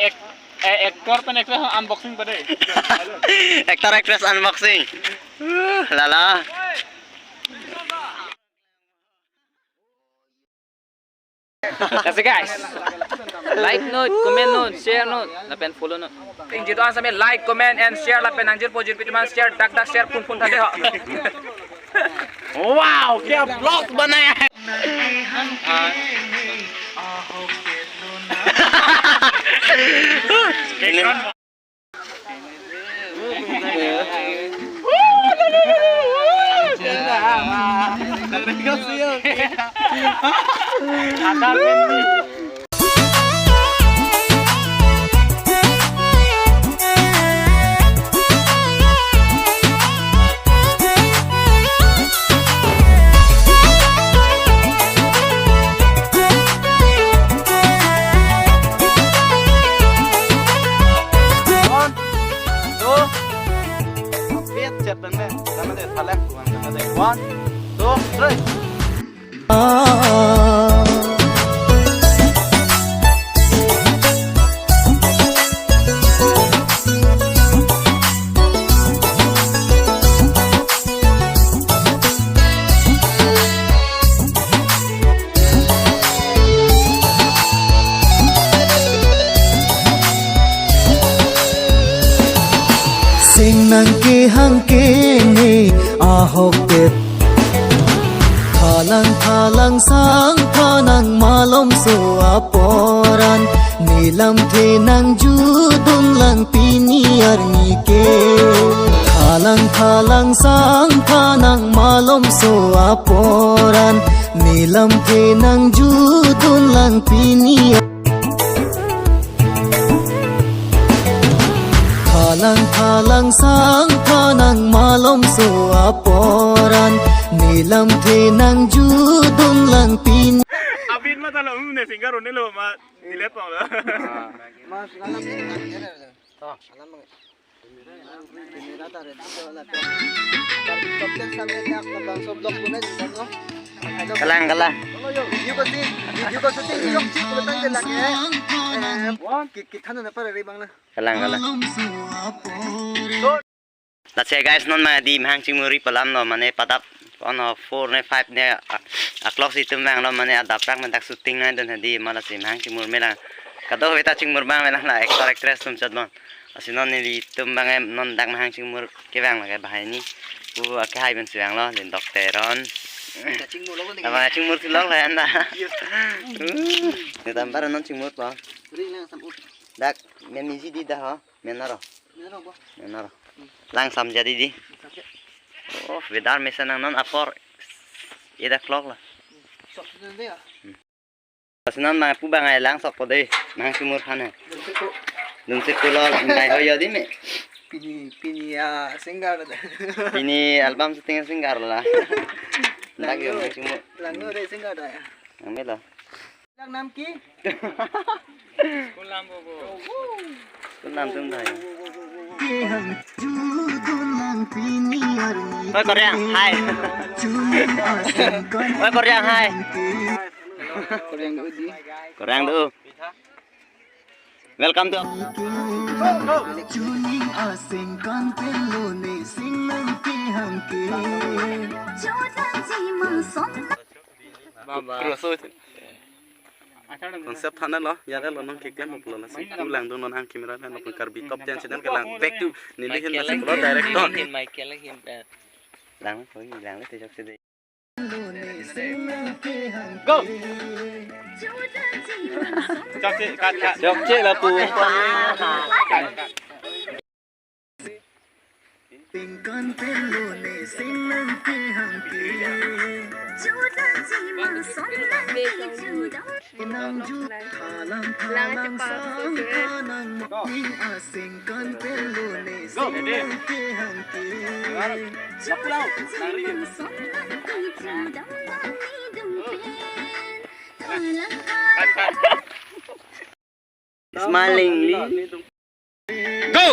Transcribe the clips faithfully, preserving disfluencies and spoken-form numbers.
Ek-, eh, actor pen actress unboxing pa dei. Actor actress unboxing. Uh, lala. Kasi guys, like non, comment non, share non, lapen follow non. Tingji do-an same like, comment and share lapen nangjirpo jirpi teman share, dak dak share, phun phun tha de ho. Wow, kya vlog banaya hai. One, two, three. One, two, three. Sing nang kehang kene ahok ke. Thalang thalang sang thanang malomso aporan. Nelamthe nangjudun lang pini arni ke. Thalang thalang sang thanang malomso aporan. Nelamthe nangjudun lang pini. Thalang thalang sang thanang malomso aporan. Nelamthe nangjudun lang pini. Abin ma talo, hmm, ne singer ne lo ma delete pa lo. Mas, alam ni, alam ni. Camera ta ready ko la. Top ten sampai dia ke bangso vlog puna di sana. Kalang, kalang. Video ko si, video ko shooting chokche pulo tangte lake. Eh, ki, ki thanu na para ri bang na. Kalang, kalang. Lasi guys, non ma di mahang chingmur ri palam lo, mane padap on of four ne five ne, a, a clock si tum bang lo, mane adap rak mentak shooting na dun hadi, ma lasi mahang chingmur melang. Kado beta chingmur bang melang la actor actress tum chat bon. Lasi non nelitum bang em non dak mahang chingmur kevang lake bahai ni. Pu ake hai ben suang lo, din dokter on. Kita chingmur lo, Apa chingmur si lok la anda. Yes. Uh, ni tampar non chingmur po. Ring lang sam, uh. Dak, men misi di dah ho. Menaro. Menaro bo. Menaro. Hmm. Langsam jadi di. Langsam jadi. Oh, weather mesen nang non apor. Ida clock la. Sok sini ya. Hmm. Pas non ma pu bang ai lang sok po dei. Nang sumur han hai. Dun seko. Dun seko lo ngai ho yo di me. Pini, pini ya singer da. Pini album shooting singer la. Lagi nang sumur. Lang no dei singer da ya. Nang me lo. Lang nam ki? School nam bo bo. School nam tum thai. Oi, Koreang, hai. Oi, Koreang, hai. Koreang do di. Koreang do. Welcome to. Baba. Concept thana lo, yare lo nang keklem pulo lasi ku lang dun non hang camera man lo Karbi Top Ten channel kelang back to neli hin lasi pulo direct on. Michael hin, eh. Lang, koi lang le tejak sede. Go. Chokche, cut, cut. Chokche la pu. Tingkan pelo ne sing nang kehang ke. Juda jima son nang ki juda. Nang ju thalang thalang sang thanang maping asing kan pelo ne sing nang kehang ke. Juda jima son nang ki juda nang ni dung pen. Thalang thalang. Smilingly. Go!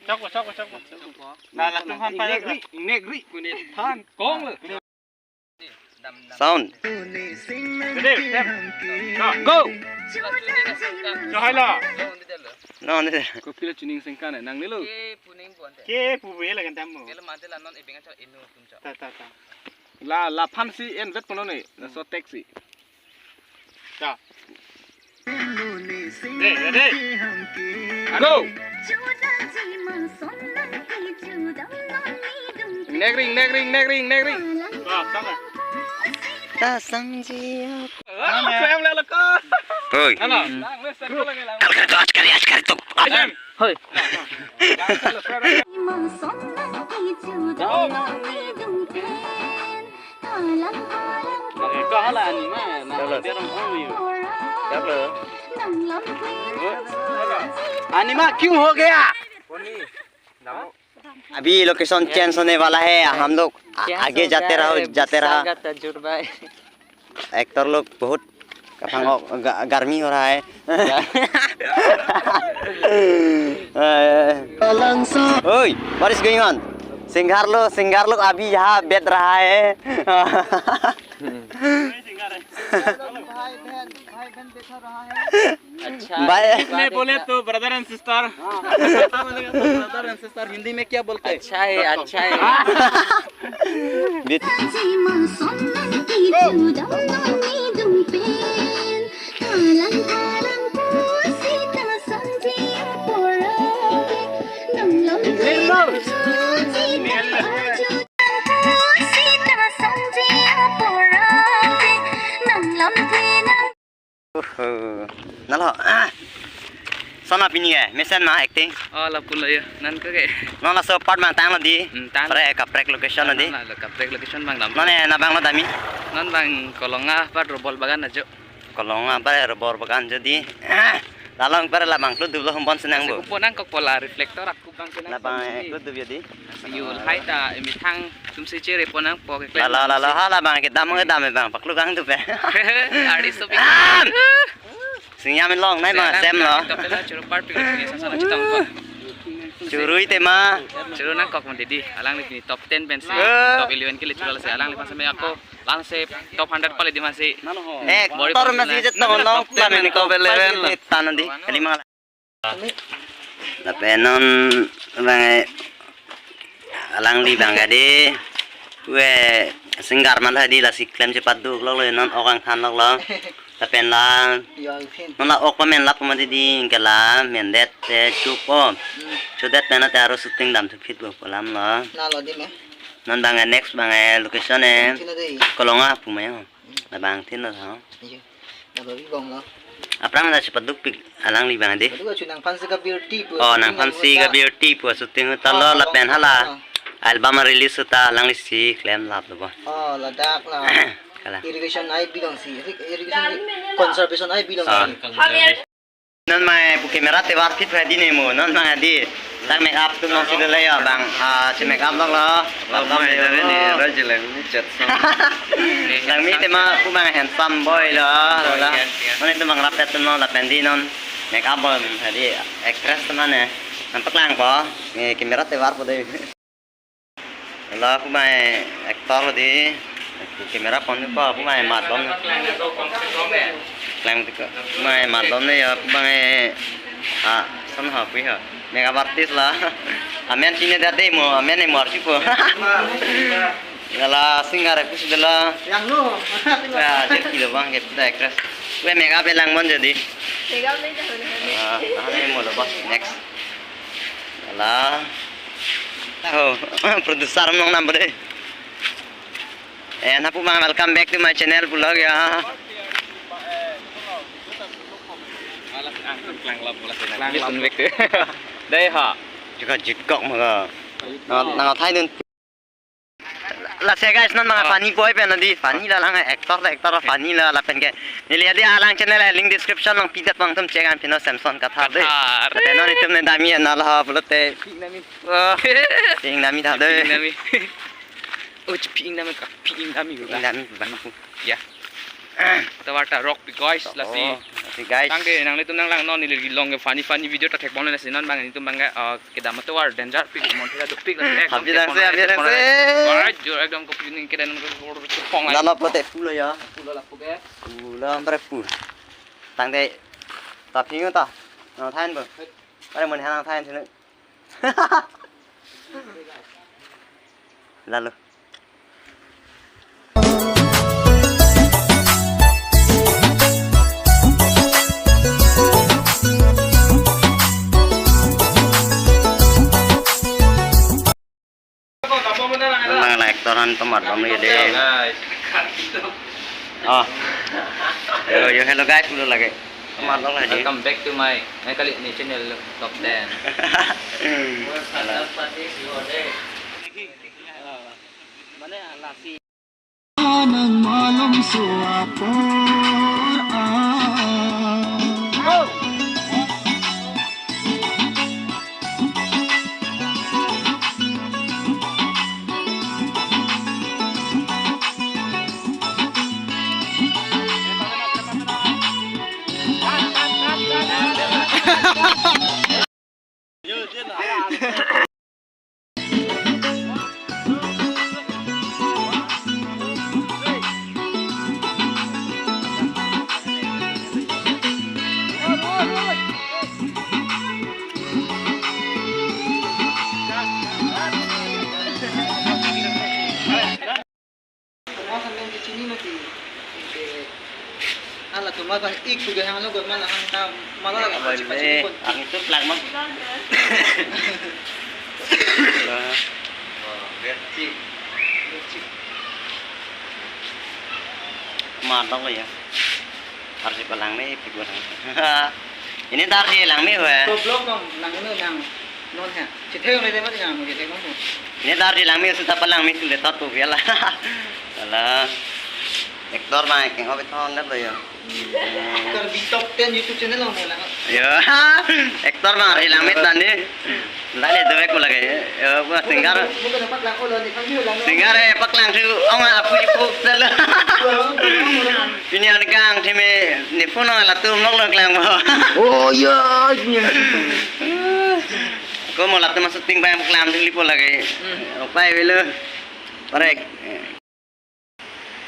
Chok, chok, chok. Na, latum han pa. Negri, negri. Than kong le. Sound. Ready, set, go. Go. Johai lo. No, no. Kopilo tuning sengkan, eh, nangnelo. Ke pu be la kan tamu. Ta, ta, ta. La, laphan si en vet pono ne, laso taxi. Ta. Ready, ready. Go. Negring, negring, negring, negring. Ta sangji. Ah, klem le lako. Hoi. Ano? Lang, lang, lang. Kal kal to, aaj kal, aaj kal to. Ajan. Hoi. Kahala anima, na Chalo. Dia orang orang ni. Chalo. Anima, kyun ho gaya? अभी location change होने वाला है, हम लोग आ-, क्या आगे सोचा जाते रहो, है, जाते रहा। गुस्सा का तजुर्बा है। एक्टर लोग बहुत कफांग, ग-, गर्मी हो रहा है। ओए, what is going on? Singer लोग, सिंगर लोग अभी यहाँ बैठ रहा है। भाई बहन, भाई बहन बैठा रहा है। अच्छा, भाई। इसलिए बोले तो brother and sister. Brother and sister Hindi में क्या बोलते हैं? अच्छा है, अच्छा है। बीच Uhu. Nalo. Ah. Sona pini ke, mesen ma acting. Oh, lapu lo ya. Non ke. Non laso part ma tanglo di. Hmm, tanglo. Pre kaprek location lo di. Non la kaprek location abang dam. Non e, nang abang lo dami. Non abang Kolonga part rubber bagan ajo. Kolonga part rubber bagan ajo di. Ah. Lalong part labang klu dublo humbon senang bo. Kupo nangkok pola reflector aku abang senang. Labang senang klu dublo di. Yul hai ta, imi thang tum si chere ponang po ke. Lalo, lalo, hala abang ke dam ke dam abang paklu kang tu pe. Artist of India. Singyam in long nai ma sem lo. Top ten churu part tu ni sa sa chitang po. Churu ite ma. Churu nangkok mon di. Alangli pini top ten pensi. Eh. Top eleven ke le churu la si alangliphan si me ako. Lang si top hundred pale di masi. Eh, body tor positive masi na. Je tong long top ten, plan ni top kok eleven pale lo. Tan di. Kali mang. Lapen non abang e alangli abang ke di. Kue singer man tha di lasi klem chepaduk lok lo non ok angthan lok lo. Lapen la Yo, Alvin. Non la ok pamen lap ma di di ke la mendet te chupo. Hmm. Chudet pen te aro shooting dam thu phit bo pu alam lo. Na lo di me. Non abang e next abang e location e. Sino di? Kolonga pu ma yo. Labang thin lo tha. Iyo. Nang babi bong lo. Aphrang ta chepaduk pik alangli abang di. Aduh, achu nangphan si kabirti pu. Oh, shooting nangphan si along ta. Kabirti pu shooting ta lo, ah, lapen hala. Ah. Album release ta alangli si klem lap lo bo. Oh, ladak la. Kala. Irrigation ai bilong si. Irrigation di conservation ai bilong. Ah. Si. Non abang e pu camera te var phit phai di ne mo, non abang e di. Tak make up tu non si le ya abang. Ah, si make up lok lo. Oh, mai dari ni, Rajilang ni chat so. Langmi te ma pu abang handsome boy lo, lo. Yes, yes. Non itu abang rapet tu non lapen di non make up boy tadi actress tu non e. Nampak lang po. Ni camera te var po de. Lo pu abang e actor di. Camera pon ko pu abang e mat dom. Lang ko pu abang e mat dom ne ya pu abang e. Ah, son ha pu ha. Make up artist la. Amen chine dade mo, amen e mor chipo. Lala singer actress de la. Yang no. Ya, jadi lo abang ke actress. Kue make up lang mon jadi. Make up le jahun hane. Ah, hane mo lo bas next. Lala. Oh, producer mong nam bre. Eh, na pu abang welcome back to my channel vlog ya. Klang lap, klang lap. Dai ha. Jika jitkok maka. Nang, nang thai dun. Lasi guys, non abang e funny boy pen di, funny lo lang actor, actor funny lo lapen ke. Neli di alang channel link description along pidet abang tum check an pino Samson Kathar de. Kathar. Lapen non itum ne dami na lo ha pulote. Ping dami. Oh. Ping dami tha de. Ping dami. Oh, ping dami ka, ping dami. Ping dami bang. Ya. Tawarta rock guys, lasi. Oh. Guys. Tangte nanglitum nanglang non neli long ke funny funny video ta thekponle si non bang nelitum bang ke, ah, kedam atovar danger pik mon thila dopik la ek Happy dang se, happy dang se. Wah, jor ekdom kopi ning kedan ko chepong lai. Lalo pote pulo ya. Pulo lapu ke. Pulo ambre pu. Tangte tapi nyo ta. Nangthan bo. Pare mon han nangthan sini. Lalo. Nang na actor han tomat bom ye de. Guys. Oh. Yo, yo, hello guys, pulo lagi. Tomat bom lagi. Welcome back to my, my kali ni channel Top ten. Hello. Mane lasi. Nang malom so apor a. Tomat han pen kechini mati. Hala tomat bang ik tu gahang lo gotman lahang ta mala lagi. Abang pachi pachi ini pon. Ang itu plak mak. Berci. Berci. Matok lo ya. Arsi palang ni pigun. Ini ta arsi langme ho. Ko blog nong langme nang non ha. Chithek nang de mati nang mo chithek nang. Ini ta arsi langme sudah palang mi sudah satu ya lah. Alah. Actor ma keng hobi thon lo ya. Actor di Top ten YouTube channel lo mo lang. Ya. Actor ma arsi langme tadi. Lale dovek ko lage. Ya, gua singer. Mo ko dapat lang ko lo ni kami lang. Singer eh paklang tu ong apu ipu sel. Pini an kang theme ne phone latum nok nok lang bo. Oh ya. Ko mo latum shooting bang klam thili po lagi. Hmm. Upai velo. Parek.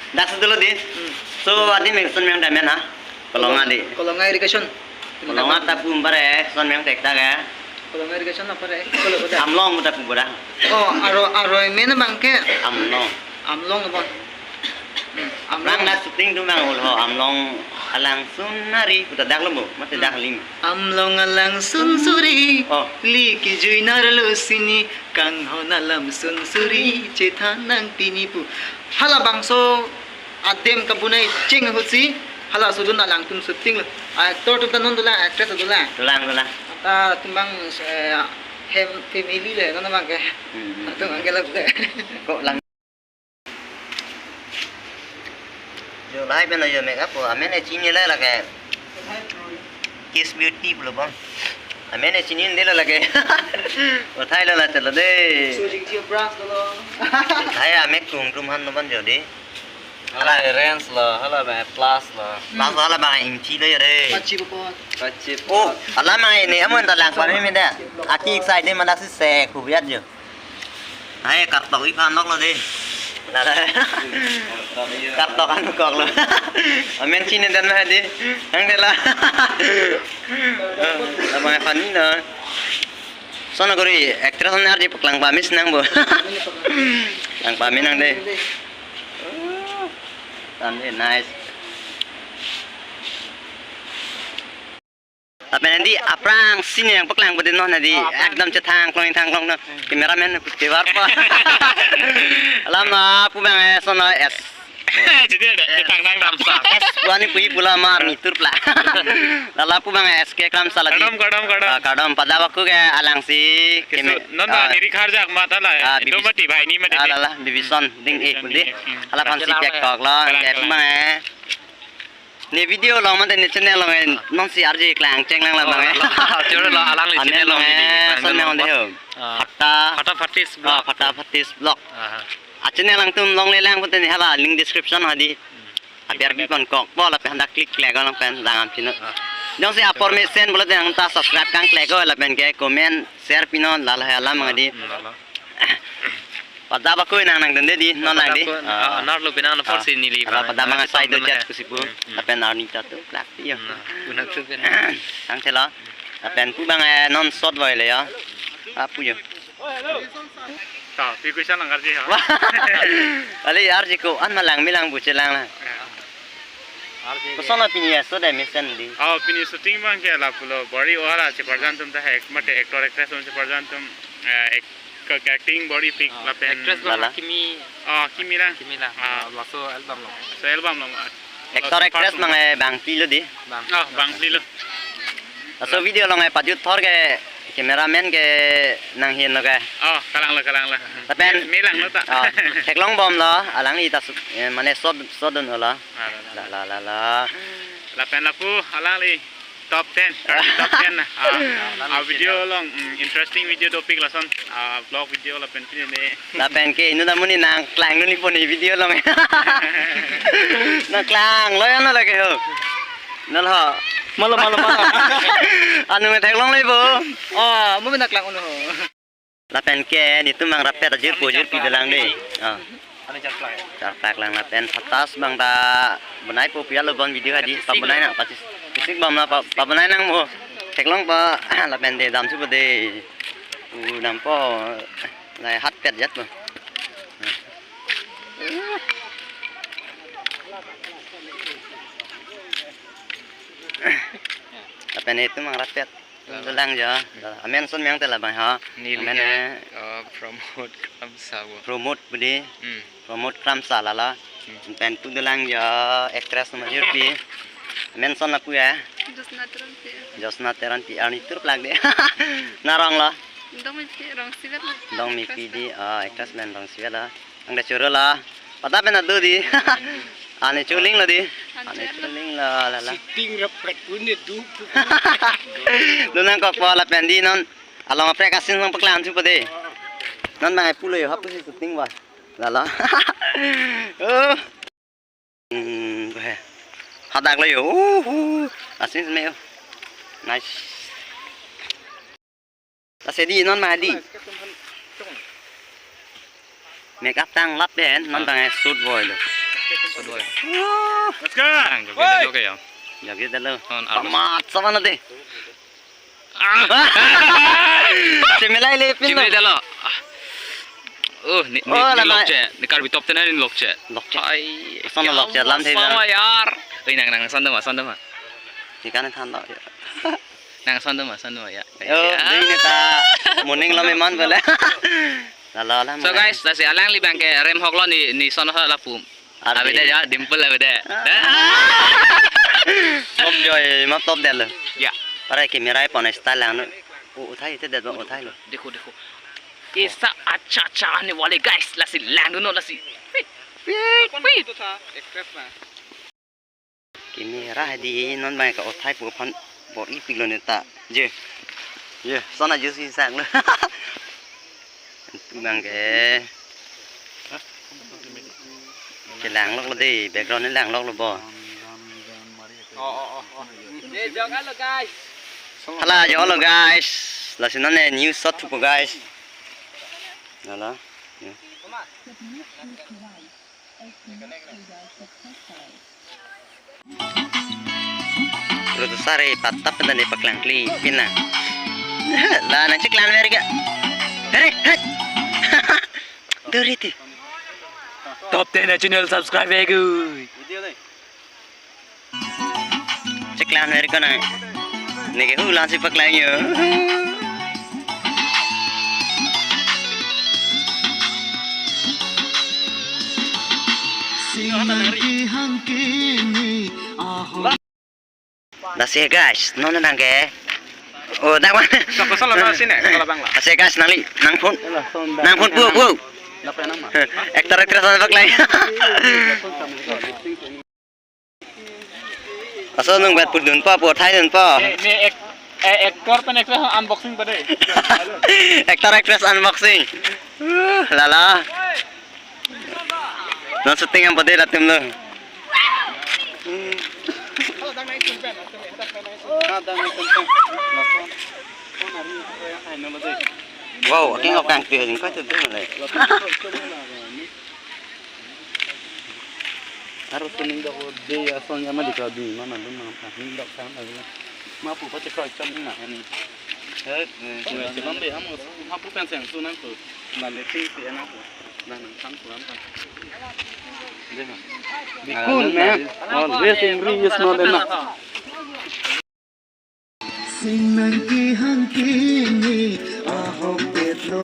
Dak sa dolo di. Hmm. So adi me son meng damen ha. Kolonga di. Kolonga irrigation. Kolonga ta pum pare son meng tek ta ga. Kolonga irrigation na pare. Kolo kota. Amlong ta pum pare. Oh, aro aro me na bang ke. Amlong. Amlong bon. Hmm, Amlong. Nang na shooting tu mang ulho Amlong alang sunari puta dak lo mo mate dak lim. Amlong alang sunsuri. Oh. Liki juinar lo sini kanghon alam sunsuri chethan nang pini pu. Hala bangso adem kabunai cheng husi hala sudun alangtum shooting lo. Actor tum ta non dolang, actress dolang. Dolang, dolang. Ata tum bang, eh, hem family le non bang ke. Hmm. Atum bang ke lo ke. Ko lang. Jo lahai pen jo makeup po, amen e chini le lake. Kiss Beauty pulo bon. Amen e chini de lo lake. Uthai lo la chalo de. So jing jia brush lo. Hai amek tum tum han no ban jo de. Hala range lo, hala ba plus lo. Plus hala ba inchi lo jo de. Pachi po. Pachi po. Oh, hala ma ini amun ta lang pame me da. Aki excited mana si se kubiat jo. Hai, kartok iphan nok lo de. Kartok an kok lo. Amen chini dan ma de. Hang de la. Lama funny na. Sona gori actress an arji paklang pame si nang bo. Lang pame nang de. Tan de nice. Lapen andi aphrang sini yang paklang pade non andi. Oh, aphrang. Ekdom chethang klong thang klong no. Hmm. Cameraman pute var pa. Alam na pu bang eh sono es. Jadi ada, ada tang tang tang. Es wani pui pula mar ni turpla. Lala pu bang eh S K Kramsa la di. Kadam, kadam, kadam. Ah, kadam pada waktu ke alang si. Kesu, keme-, non ah, niri kharjak mata la. Ah, Indo bibis-, mati bhai ni mati. Ah, lala, division ding eh kundi. Hmm. Hala phan si pek tok lo, kalang, kalang. Bang eh. Ne video long mate ne channel long eh, non si arji klang cheng lang la bang eh. Oh, channel long, alang li. Amen channel long bang eh, ni, son nang de ho. Ah. Phata. Phata Phatis vlog. Ah, Phata Phatis vlog. Aha. A channel langtum longle lang pute ne hala link description hadi. Aber bipon kokpo lapen dak click klek along pen dang am pino. Jongsi apor mesen pulote nangta subscribe kangklek lapen ke comment share pinon, lalo he alam mangdi. Hmm, lalo. Pada baku nang nangdunde di, non lang di. Pada baku, ah, ah, nar lo pinang na. Ah, porsi neli pada ba, pada nar mangai sai do chat he. Kusipu. Hmm, hmm. Lapen arni ta tu klak yo. Nah, guna tu pen. Tang chelo. Lapen pu bang, eh, non short boy le yo. Apu yo. Ta, pi kuisa lang arji ha. Wah. Kali arji ko an malang milang buche lang la. Ya. Arji. Koson la pini ya, so de mesen di. Oh, pini shooting bang ke lapulo. Bari ohala cheparjan atum ta hek, mate actor actress atum cheparjan atum, eh, ek-, ke-, acting bari pik. Ah, lapen actress bang lala. Kimi. Oh, Kimi lang. Kimi lang. Ah. Ah, laso album lo. So album lo. Actor actress mang, eh, bang pilo di. Bang. Oh, bang pilo. Laso video along, eh, pajut thor ke cameraman ke nanghin lo ke. Oh, kalang lo, kalang lo. Lapen me, melang lo ta. Oh, theklong bom lo, alangli ta su-, eh, mane shot, shot dun lo. Ah, la, la, la, la, la. Lapen lapu alangli top ten, Karbi top ten na. Ah, ah, video along, mm, interesting video dopik lason. Ah, vlog video lapen pini ne. Lapen ke inut amonit nangklang dunji pon ne video along. Nangklang lo ya, no lake ho. Nol ho. Malo, malo, malo. Anu me theklong le bo. Oh, mo bina klang unu ho. Lapen ke netum bang rapet ajirpo jirpi dolang de. Oh. Charpak lang lapen phatas bang ta bonai po pialo bon video hadi. Pabonai nang pachis. Pisik bom la pa, pabonai nang mo. Theklong pa lapen de damthupo de. U dampo. Lai hatpet jat lo. Lapen netum bang rapet. Dolang jo. Amen son meng te labang ha. Neli amen ke, eh, eh, Pramod Kramsa bo. Pramod budi. Hmm. Pramod Kramsa lala. Hmm. Pen pu dolang jo actress major pi. Amen son lapu ya. Josna Teronpi. Josna Teronpi arni tur plak de. Narong lo. Dong Mipi, rong sivet lo. Dong Mipi di, ah, actress pen rong sivet lo. Angke choro la. Pada pen adu di. Ane chuling la di. Ane chuling la, la, la. Sitting rapet pun ne du pu. Lu nangkokpo lapen di non. Along aprek asin nangpaklang thupo de. Non bang ai pulo yo hap si sitting ba. La la. Oh. Hmm, he. Hadak lo yo. Uhu. Asin me yo. Nice. Lasi di non ma di. Make up tang lap den, non tang shoot boy lo. Shoot boy. Wah. Let's go. Ang joget dalo kayo. Joget dalo. Non, armas. Pamat sama na de. Ah. Chemelai le pin lo. Chemelai dalo. Ah. Oh, ni, ni, oh, ni lama. Lokche, ni Karbi top ten ni lokche. Lokche. Ai, koson ya lokche, Allah, lam the sama yar. Oi, nang, nang, son dama, son dama. Ikan than lo. Nang son dama, son dama ya. Yo, ya. Di ne ta morning lo memang bole. La, la, la. So guys, lasi alangli bang ke rem hok lo ni, ni son ho lapu. Abi. Abede ya, dimple abede. Top joy, ma top dalo. Ya. Para camera pon style lang no. U-, uthai te det bang uthai lo. Dekho, dekho. Kaisa acha acha aane wale guys, lasi lang dunnon lasi. Wait, wait, wait. Camera hadi non bang ke uthai pu aphan bor-i pik lo ne ta. Je. Je, son ajo si sang lo. Tu bang ke. Chelang lok lo de, background ni lang lok lo bo. Oh, oh, oh, oh. Ye, jog lo, guys. Hala, jog lo, guys. Lasi non ne news shot thupo, guys. Hala. Ya. Producer patap pen ne paklang kli pina. La nang chiklan ver ga. Hare, hare. Duri ti. Top ten channel subscribe egu. Chiklan ver ko nang. Neke hulan si paklang yo. Lasi guys, non nang ke. Oh, dak man. Soko solo na sini, kalau bang lah. Lasi guys, nangli, nang phone. Nang phone pu, pu. Actor actress anak lagi. Aso nung bet pudun pa, pu thai dun pa. Eh, me ek-, eh, actor pen actress unboxing pa de. Actor actress unboxing. Uh, lala. Non shooting ang pa de latum lo. Wow, aking ok kangti hajing ko tu tu le. Aro suning dok de ason ya ma di ko di mana dun ma ning dok sang la. Ma pu pa chekoi chom na ni. Eh, eh, chekoi chom be ham, ham pu pen seng su nang tu. Na le ting si nang tu. Na nang sang tu ram pa. Deh. Bikun, man. Always angry is not enough. Sing nang kehang kini ahok petlo.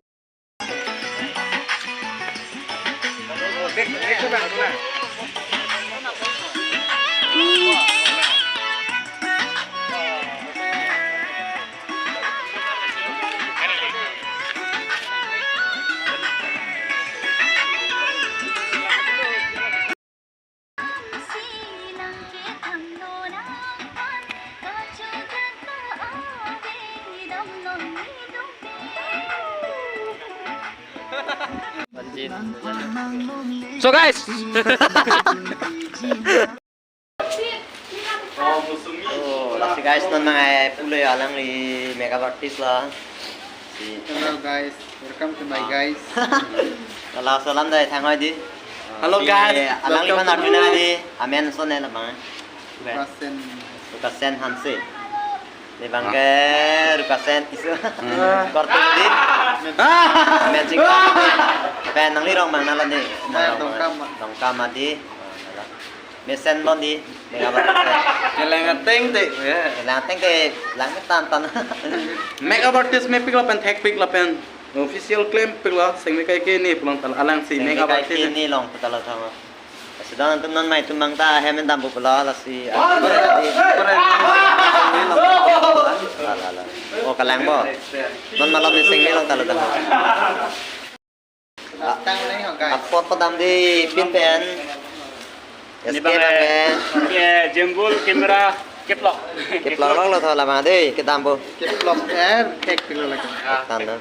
So guys, oh, lasi guys, non nang ai pulo alangli makeup artist la. Si. Hello guys, welcome to my guys. Lala salam dai thang hoi di. Hello guys, alangli welcome man to arjuna my di. Amen son ne labang. Rukasen. Rukasen Hanse. Ni bangke Rukasen Tisso. Korte di. Ah. Amen sing. Pen nangli rong bang nala ni. Nang Dongkam. Dongkam adi. Mesen bon di, makeup artist. Kelang ateng te, ya. Kelang ateng te, lang ke tan tan. Makeup artist mepik lapen thekpik lapen official claim pik la, sengmi kai ke ni pulang tal alang si sengmi makeup kai artist ke ni long putal thang. Sudah nantum non mai tumang ta hem dam pu pulo lasi. Pare, pare. La, la, la. Oh, kelang bo. Non malam ni sengmi long tal thang. Tang nai ho, guys. Apot padam di pin pen. Ini S K bang, bang, eh, eh. Ya, jembul kamera keplok. Keplok long lo tho labang de, kedam bo. Keplok er, kek pilo lagi. Ah, tan na.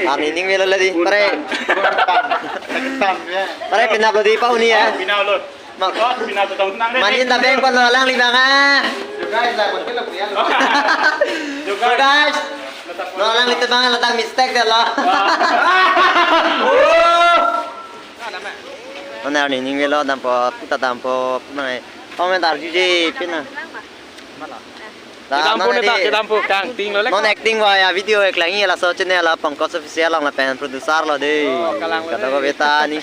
Ani ning velo lagi, pare. Tan, tan, ya. Pare pinap lo di pa uni ya. Oh, pinap lo. Mak. Oh, pinap lo tong nang de. Mani ta beng pon lo alangli bang ah. Guys, aku pilo ya. So guys, non alanglitum bang ladak mistake de lo. Wah. Oh. Non arni ning velo dampo, puta dampo, nang. Comment arju je pina. Kedam pu non neta, adi kedam pu kangting lo lek. Non acting wa ya video eklang ye laso channel la Pankaj Official long lapen producer lo de. Oh, kelang lo de. Kata ko beta ni.